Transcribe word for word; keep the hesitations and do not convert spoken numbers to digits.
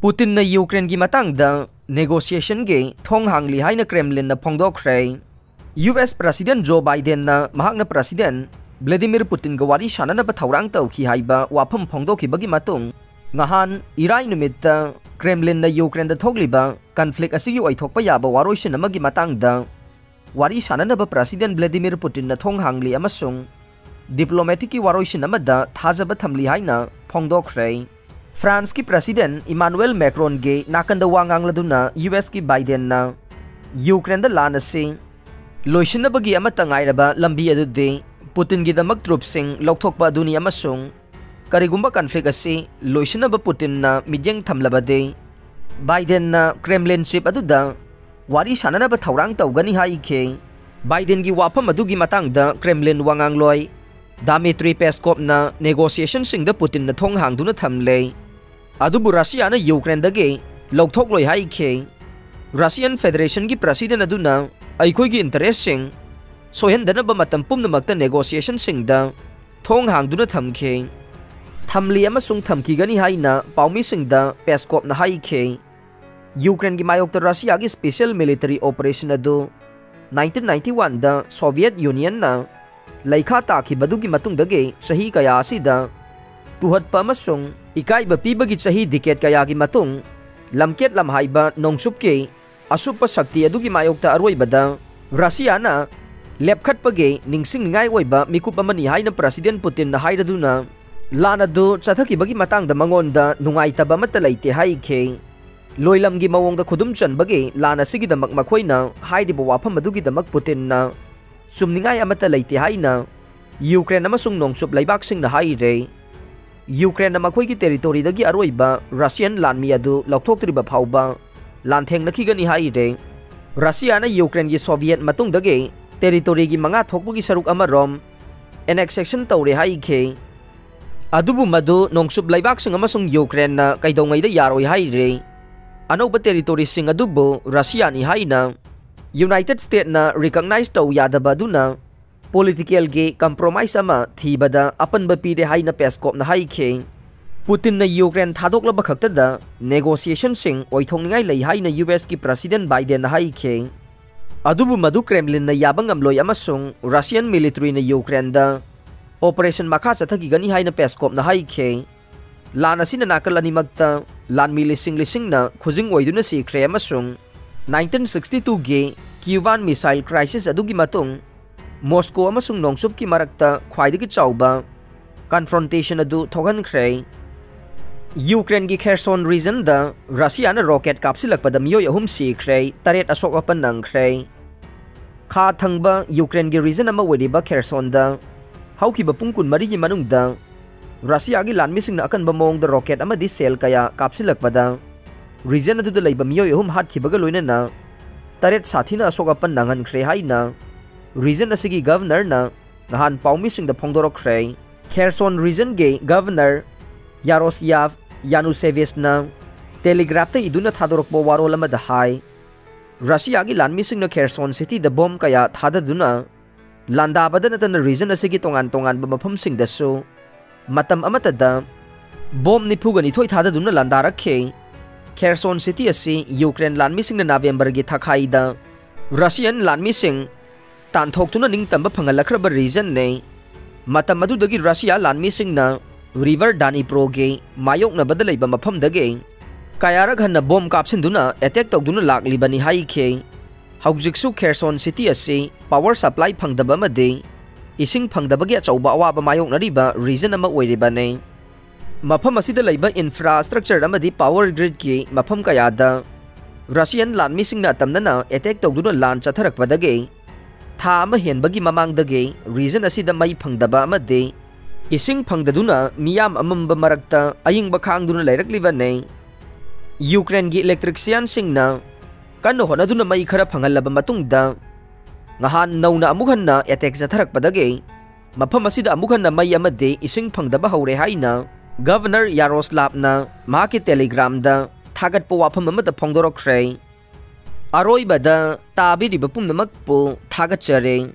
ꯄꯨꯇꯤꯟꯅ ꯌꯨꯀ꯭ꯔꯦꯟꯒꯤ ꯃꯇꯥꯡꯗ negotiationꯒꯤ ꯊꯣꯡ ꯍꯥꯡꯂꯤ ꯍꯥꯏꯅ ꯀ꯭ꯔꯦꯝꯂꯤꯟꯅ ꯐꯣꯡꯗꯣꯛꯈ꯭ꯔꯦ꯫ ꯌꯨ ꯑꯦꯁ President Joe Bidenꯅ ꯃꯍꯥꯛꯅ President Vladimir Putinꯒ ꯋꯥꯔꯤ ꯁꯥꯟꯅꯅꯕ ꯊꯧꯔꯥꯡ ꯇꯧꯈꯤ ꯍꯥꯏꯕ ꯋꯥꯐꯝ ꯐꯣꯡꯗꯣꯛꯈꯤꯕꯒꯤ ꯃꯇꯨꯡ, ꯉꯍꯥꯟ ꯏꯔꯥꯏ ꯅꯨꯃꯤꯠꯇ ꯀ꯭ꯔꯦꯝꯂꯤꯟꯅ ꯌꯨꯀ꯭ꯔꯦꯟꯗ ꯊꯣꯛꯂꯤꯕ conflict ꯑꯁꯤꯒꯤ ꯑꯣꯏꯊꯣꯛꯄ ꯌꯥꯕ ꯋꯥꯔꯣꯏꯁꯤꯟ ꯑꯃꯒꯤ ꯃꯇꯥꯡꯗ ꯋꯥꯔꯤ ꯁꯥꯟꯅꯅꯕ President Vladimir Putinꯅ ꯊꯣꯡ ꯍꯥꯡꯂꯤ ꯑꯃꯁꯨꯡ diplomaticꯀꯤ ꯋꯥꯔꯣꯏꯁꯤꯟ ꯑꯃꯗ ꯊꯥꯖꯕ ꯊꯝꯂꯤ ꯍꯥꯏꯅ ꯐꯣꯡꯗꯣꯛꯈ꯭ꯔꯦ꯫ Franceꯀꯤ President Emmanuel Macronꯒꯤ ꯅꯥꯀꯟꯗ ꯋꯥ ꯉꯥꯡꯂꯗꯨꯅ ꯌꯨ ꯑꯦꯁꯀꯤ Bidenꯅ ꯌꯨꯀ꯭ꯔꯦꯟꯗ ꯂꯥꯟ ꯑꯁꯤ ꯂꯣꯏꯁꯤꯟꯅꯕꯒꯤ ꯑꯃꯠꯇ ꯉꯥꯏꯔꯕ ꯂꯝꯕꯤ ꯑꯗꯨꯗꯤ ꯄꯨꯇꯤꯟꯒꯤꯗꯃꯛ troopꯁꯤꯡ ꯂꯧꯊꯣꯛꯄ ꯑꯗꯨꯅꯤ ꯑꯃꯁꯨꯡ ꯀꯔꯤꯒꯨꯝꯕ conflict ꯑꯁꯤ ꯂꯣꯏꯁꯤꯟꯅꯕ ꯄꯨꯇꯤꯟꯅ ꯃꯤꯠꯌꯦꯡ ꯊꯝꯂꯕꯗꯤ, Bidenꯅ Kremlin chief ꯑꯗꯨꯗ ꯋꯥꯔꯤ ꯁꯥꯟꯅꯅꯕ ꯊꯧꯔꯥꯡ ꯇꯧꯒꯅꯤ ꯍꯥꯏꯈꯤ꯫ Bidenꯒꯤ ꯋꯥꯐꯝ ꯑꯗꯨꯒꯤ ꯃꯇꯥꯡꯗ Kremlin ꯋꯥꯉꯥꯡꯂꯣꯏ Dmitry Peskovꯅ negotiationꯁꯤꯡꯗ ꯄꯨꯇꯤꯟꯅ ꯊꯣꯡ ꯍꯥꯡꯗꯨꯅ ꯊꯝꯂꯦ, ꯑꯗꯨꯕꯨ ꯔꯁꯤꯌꯥꯅ ꯌꯨꯀ꯭ꯔꯦꯟꯗꯒꯤ ꯂꯧꯊꯣꯛꯂꯣꯏ ꯍꯥꯏꯈꯤ꯫ Russian Federationꯒꯤ President ꯑꯗꯨꯅ ꯑꯩꯈꯣꯏꯒꯤ interestꯁꯤꯡ ꯁꯣꯏꯍꯟꯗꯅꯕ ꯃꯇꯝ ꯄꯨꯝꯅꯃꯛꯇ negotiationꯁꯤꯡꯗ ꯊꯣꯡ ꯍꯥꯡꯗꯨꯅ ꯊꯝꯈꯤ, ꯊꯝꯂꯤ ꯑꯃꯁꯨꯡ ꯊꯝꯈꯤꯒꯅꯤ ꯍꯥꯏꯅ ꯄꯥꯎꯃꯤꯁꯤꯡꯗ Peskovꯅ ꯍꯥꯏꯈꯤ꯫ ꯌꯨꯀ꯭ꯔꯦꯟꯒꯤ ꯃꯥꯌꯣꯛꯇ ꯔꯁꯤꯌꯥꯒꯤ special military operation ꯑꯗꯨ nineteen ninety oneꯗ Soviet Unionꯅ ꯂꯩꯈꯥ ꯇꯥꯈꯤꯕꯗꯨꯒꯤ ꯃꯇꯨꯡꯗꯒꯤ ꯆꯍꯤ ꯀꯌꯥ ꯑꯁꯤꯗ ꯇꯨꯍꯠꯄ ꯑꯃꯁꯨꯡ ꯏꯀꯥꯏꯕ ꯄꯤꯕꯒꯤ ꯆꯍꯤ decade ꯀꯌꯥꯒꯤ ꯃꯇꯨꯡ, ꯂꯝꯀꯦꯠ ꯂꯝꯍꯥꯏꯕ ꯅꯣꯡꯆꯨꯞꯀꯤ ꯑꯁꯨꯞꯄ ꯁꯛꯇꯤ ꯑꯗꯨꯒꯤ ꯃꯥꯌꯣꯛꯇ ꯑꯔꯣꯏꯕꯗ ꯔꯁꯤꯌꯥꯅ ꯂꯦꯞꯈꯠꯄꯒꯤ ꯅꯤꯡꯁꯤꯡꯅꯤꯡꯉꯥꯏ ꯑꯣꯏꯕ ꯃꯤꯀꯨꯞ ꯑꯃꯅꯤ ꯍꯥꯏꯅ President ꯄꯨꯇꯤꯟꯅ ꯍꯥꯏꯔꯗꯨꯅ, ꯂꯥꯟ ꯑꯗꯨ ꯆꯠꯊꯈꯤꯕꯒꯤ ꯃꯇꯥꯡꯗ ꯃꯉꯣꯟꯗ ꯅꯨꯡꯉꯥꯏꯇꯕ ꯑꯃꯠꯇ ꯂꯩꯇꯦ ꯍꯥꯏꯈꯤ꯫ ꯂꯣꯏꯂꯝꯒꯤ ꯃꯑꯣꯡꯗ ꯈꯨꯗꯨꯝ ꯆꯟꯕꯒꯤ ꯂꯥꯟ ꯑꯁꯤꯒꯤꯗꯃꯛ ꯃꯈꯣꯏꯅ ꯍꯥꯏꯔꯤꯕ ꯋꯥꯐꯝ ꯑꯗꯨꯒꯤꯗꯃꯛ ꯄꯨꯇꯤꯟꯅ ꯆꯨꯝꯅꯤꯡꯉꯥꯏ ꯑꯃꯠꯇ ꯂꯩꯇꯦ ꯍꯥꯏꯅ ꯌꯨꯀ꯭ꯔꯦꯟ ꯑꯃꯁꯨꯡ ꯅꯣꯡꯆꯨꯞ ꯂꯩꯕꯥꯛꯁꯤꯡꯅ ꯍꯥꯏꯔꯦ꯫ ꯌꯨꯀ꯭ꯔꯦꯟꯅ ꯃꯈꯣꯏꯒꯤ territoryꯗꯒꯤ ꯑꯔꯣꯏꯕ ꯔꯁꯤꯌꯟ ꯂꯥꯟꯃꯤ ꯑꯗꯨ ꯂꯧꯊꯣꯛꯇ꯭ꯔꯤꯕ ꯐꯥꯎꯕ ꯂꯥꯟꯊꯦꯡꯅꯈꯤꯒꯅꯤ ꯍꯥꯏꯔꯦ꯫ ꯔꯁꯤꯌꯥꯅ ꯌꯨꯀ꯭ꯔꯦꯟꯒꯤ Soviet ꯃꯇꯨꯡꯗꯒꯤ territoryꯒꯤ ꯃꯉꯥ ꯊꯣꯛꯄꯒꯤ ꯁꯔꯨꯛ ꯑꯃꯔꯣꯝ annexation ꯇꯧꯔꯦ ꯍꯥꯏꯈꯤ꯫ ꯑꯗꯨꯕꯨ ꯃꯗꯨ ꯅꯣꯡꯆꯨꯞ ꯂꯩꯕꯥꯛꯁꯤꯡ ꯑꯃꯁꯨꯡ ꯌꯨꯀ꯭ꯔꯦꯟꯅ ꯀꯩꯗꯧꯉꯩꯗ ꯌꯥꯔꯣꯏ ꯍꯥꯏꯔꯦ꯫ ꯑꯅꯧꯕ territoryꯁꯤꯡ ꯑꯗꯨꯕꯨ ꯔꯁꯤꯌꯥꯅꯤ ꯍꯥꯏꯅ United Statesꯅ recognize ꯇꯧ ꯌꯥꯗꯕ ꯑꯗꯨꯅ politicalꯒꯤ compromise ꯑꯃ ꯊꯤꯕꯗ ꯑꯄꯟꯕ ꯄꯤꯔꯦ ꯍꯥꯏꯅ Peskovꯅ ꯍꯥꯏꯈꯤ꯫ ꯄꯨꯇꯤꯟꯅ ꯌꯨꯀ꯭ꯔꯦꯟ ꯊꯥꯗꯣꯛꯂꯕ ꯈꯛꯇꯗ negotiationꯁꯤꯡ ꯑꯣꯏꯊꯣꯛꯅꯤꯡꯉꯥꯏ ꯂꯩ ꯍꯥꯏꯅ ꯌꯨ ꯑꯦꯁꯀꯤ President Bidenꯅ ꯍꯥꯏꯈꯤ꯫ ꯑꯗꯨꯕꯨ ꯃꯗꯨ ꯀ꯭ꯔꯦꯝꯂꯤꯟꯅ ꯌꯥꯕ ꯉꯝꯂꯣꯏ ꯑꯃꯁꯨꯡ Russian militaryꯅ ꯌꯨꯀ꯭ꯔꯦꯟꯗ operation ꯃꯈꯥ ꯆꯠꯊꯈꯤꯒꯅꯤ ꯍꯥꯏꯅ ꯄꯦꯁꯀꯣꯞꯅ ꯍꯥꯏꯈꯤ꯫ ꯂꯥꯟ ꯑꯁꯤꯅ ꯅꯥꯀꯜ ꯑꯅꯤꯃꯛꯇ ꯂꯥꯟꯃꯤ ꯂꯤꯁꯤꯡ ꯂꯤꯁꯤꯡꯅ ꯈꯨꯖꯤꯡ ꯑꯣꯏꯗꯨꯅ ꯁꯤꯈ꯭ꯔꯦ ꯑꯃꯁꯨꯡ nineteen sixty twoꯒꯤ Cuban Missile Crisis ꯑꯗꯨꯒꯤ ꯃꯇꯨꯡ ꯃꯣꯁꯀꯣ ꯑꯃꯁꯨꯡ ꯅꯣꯡꯆꯨꯞꯀꯤ ꯃꯔꯛꯇ ꯈ꯭ꯋꯥꯏꯗꯒꯤ ꯆꯥꯎꯕ confrontation ꯑꯗꯨ ꯊꯣꯛꯍꯟꯈ꯭ꯔꯦ꯫ ꯌꯨꯀ꯭ꯔꯦꯟꯒꯤ Kherson regionꯗ ꯔꯁꯤꯌꯥꯅ rocket ꯀꯥꯞꯁꯤꯜꯂꯛꯄꯗ ꯃꯤꯑꯣꯏ ꯑꯍꯨꯝ ꯁꯤꯈ꯭ꯔꯦ, ꯇꯔꯦꯠ ꯑꯁꯣꯛ ꯑꯄꯟ ꯅꯪꯈ꯭ꯔꯦ꯫ ꯈꯥ ꯊꯪꯕ ꯌꯨꯀ꯭ꯔꯦꯟꯒꯤ region ꯑꯃ ꯑꯣꯏꯔꯤꯕ Khersonꯗ ꯍꯧꯈꯤꯕ ꯄꯨꯡ ꯀꯨꯟꯃꯔꯤꯒꯤ ꯃꯅꯨꯡꯗ ꯔꯁꯤꯌꯥꯒꯤ ꯂꯥꯟꯃꯤꯁꯤꯡꯅ ꯑꯀꯟꯕ ꯃꯑꯣꯡꯗ rocket ꯑꯃꯗꯤ shell ꯀꯌꯥ ꯀꯥꯞꯁꯤꯜꯂꯛꯄꯗ region ꯑꯗꯨꯗ ꯂꯩꯕ ꯃꯤꯑꯣꯏ ꯑꯍꯨꯝ ꯍꯥꯠꯈꯤꯕꯒ ꯂꯣꯏꯅꯅ ꯇꯔꯦꯠ ꯁꯥꯊꯤꯅ ꯑꯁꯣꯛ ꯑꯄꯟ ꯅꯪꯍꯟꯈ꯭ꯔꯦ ꯍꯥꯏꯅ region ꯑꯁꯤꯒꯤ governorꯅ ꯅꯍꯥꯟ ꯄꯥꯎꯃꯤꯁꯤꯡꯗ ꯐꯣꯡꯗꯣꯔꯛꯈ꯭ꯔꯦ꯫ Kherson regionꯒꯤ governor Yaroslav Yanushevich ꯅ Telegraphꯇ ꯏꯗꯨꯅ ꯊꯥꯗꯣꯔꯛꯄ ꯋꯥꯔꯣꯜ ꯑꯃꯗ ꯍꯥꯏ, ꯔꯁꯤꯌꯥꯒꯤ ꯂꯥꯟꯃꯤꯁꯤꯡꯅ Kherson cityꯗ bomb ꯀꯌꯥ ꯊꯥꯗꯗꯨꯅ ꯂꯥꯟꯗꯥꯕꯗ ꯅꯠꯇꯅ region ꯑꯁꯤꯒꯤ ꯇꯣꯉꯥꯟ ꯇꯣꯉꯥꯟꯕ ꯃꯐꯝꯁꯤꯡꯗꯁꯨ ꯃꯇꯝ ꯑꯃꯠꯇꯗ bomb ꯅꯤꯐꯨꯒ ꯅꯤꯊꯣꯏ ꯊꯥꯗꯗꯨꯅ ꯂꯥꯟꯗꯥꯔꯛꯈꯤ꯫ Kherson city ꯑꯁꯤ ꯌꯨꯀ꯭ꯔꯦꯟ ꯂꯥꯟꯃꯤꯁꯤꯡꯅ ꯅꯕꯦꯝꯕꯔꯒꯤ ꯊꯥꯈꯥꯏꯗ Russian ꯂꯥꯟꯃꯤꯁꯤꯡ ꯇꯥꯟꯊꯣꯛꯇꯨꯅ ꯅꯤꯡꯇꯝꯕ ꯐꯪꯍꯜꯂꯛꯈ꯭ꯔꯕ regionꯅꯤ꯫ ꯃꯇꯝ ꯑꯗꯨꯗꯒꯤ ꯔꯁꯤꯌꯥ ꯂꯥꯟꯃꯤꯁꯤꯡꯅ river Dniproꯒꯤ ꯃꯥꯌꯣꯛꯅꯕꯗ ꯂꯩꯕ ꯃꯐꯝꯗꯒꯤ ꯀꯌꯥꯔꯛ ꯍꯟꯅ bomb ꯀꯥꯞꯁꯤꯟꯗꯨꯅ attack ꯇꯧꯗꯨꯅ ꯂꯥꯛꯂꯤꯕꯅꯤ ꯍꯥꯏꯈꯤ꯫ ꯍꯧꯖꯤꯛꯁꯨ Kherson city ꯑꯁꯤ power supply ꯐꯪꯗꯕ ꯑꯃꯗꯤ ꯏꯁꯤꯡ ꯐꯪꯗꯕꯒꯤ ꯑꯆꯧꯕ ꯑꯋꯥꯕ ꯃꯥꯌꯣꯛꯅꯔꯤꯕ region ꯑꯃ ꯑꯣꯏꯔꯤꯕꯅꯤ꯫ ꯃꯐꯝ ꯑꯁꯤꯗ ꯂꯩꯕ infrastructure ꯑꯃꯗꯤ power gridꯀꯤ ꯃꯐꯝ ꯀꯌꯥꯗ Russian ꯂꯥꯟꯃꯤꯁꯤꯡꯅ ꯑꯇꯝꯅꯅ attack ꯇꯧꯗꯨꯅ ꯂꯥꯟ ꯆꯠꯊꯔꯛꯄꯗꯒꯤ ꯊꯥ ꯑꯃ ꯍꯦꯟꯕꯒꯤ ꯃꯃꯥꯡꯗꯒꯤ region ꯑꯁꯤꯗ ꯃꯩ ꯐꯪꯗꯕ ꯑꯃꯗꯤ ꯏꯁꯤꯡ ꯐꯪꯗꯗꯨꯅ ꯃꯤꯌꯥꯝ ꯑꯃꯝꯕ ꯃꯔꯛꯇ ꯑꯏꯪꯕ ꯈꯥꯡꯗꯨꯅ ꯂꯩꯔꯛꯂꯤꯕꯅꯤ꯫ ꯌꯨꯀ꯭ꯔꯦꯟꯒꯤ electricianꯁꯤꯡꯅ ꯀꯟꯅ ꯍꯣꯠꯅꯗꯨꯅ ꯃꯩ ꯈꯔ ꯐꯪꯍꯜꯂꯕ ꯃꯇꯨꯡꯗ, ꯅꯍꯥꯟ ꯅꯧꯅ ꯑꯃꯨꯛ ꯍꯟꯅ attack ꯆꯠꯊꯔꯛꯄꯗꯒꯤ ꯃꯐꯝ ꯑꯁꯤꯗ ꯑꯃꯨꯛ ꯍꯟꯅ ꯃꯩ ꯑꯃꯗꯤ ꯏꯁꯤꯡ ꯐꯪꯗꯕ ꯍꯧꯔꯦ ꯍꯥꯏꯅ Governor Yaroslavꯅ ꯃꯍꯥꯛꯀꯤ Telegramꯗ ꯊꯥꯒꯠꯄ ꯋꯥꯐꯝ ꯑꯃꯗ ꯐꯣꯡꯗꯣꯔꯛꯈ꯭ꯔꯦ꯫ ꯑꯔꯣꯏꯕꯗ ꯇꯥꯕꯤꯔꯤꯕ ꯄꯨꯝꯅꯃꯛꯄꯨ ꯊꯥꯒꯠꯆꯔꯤ꯫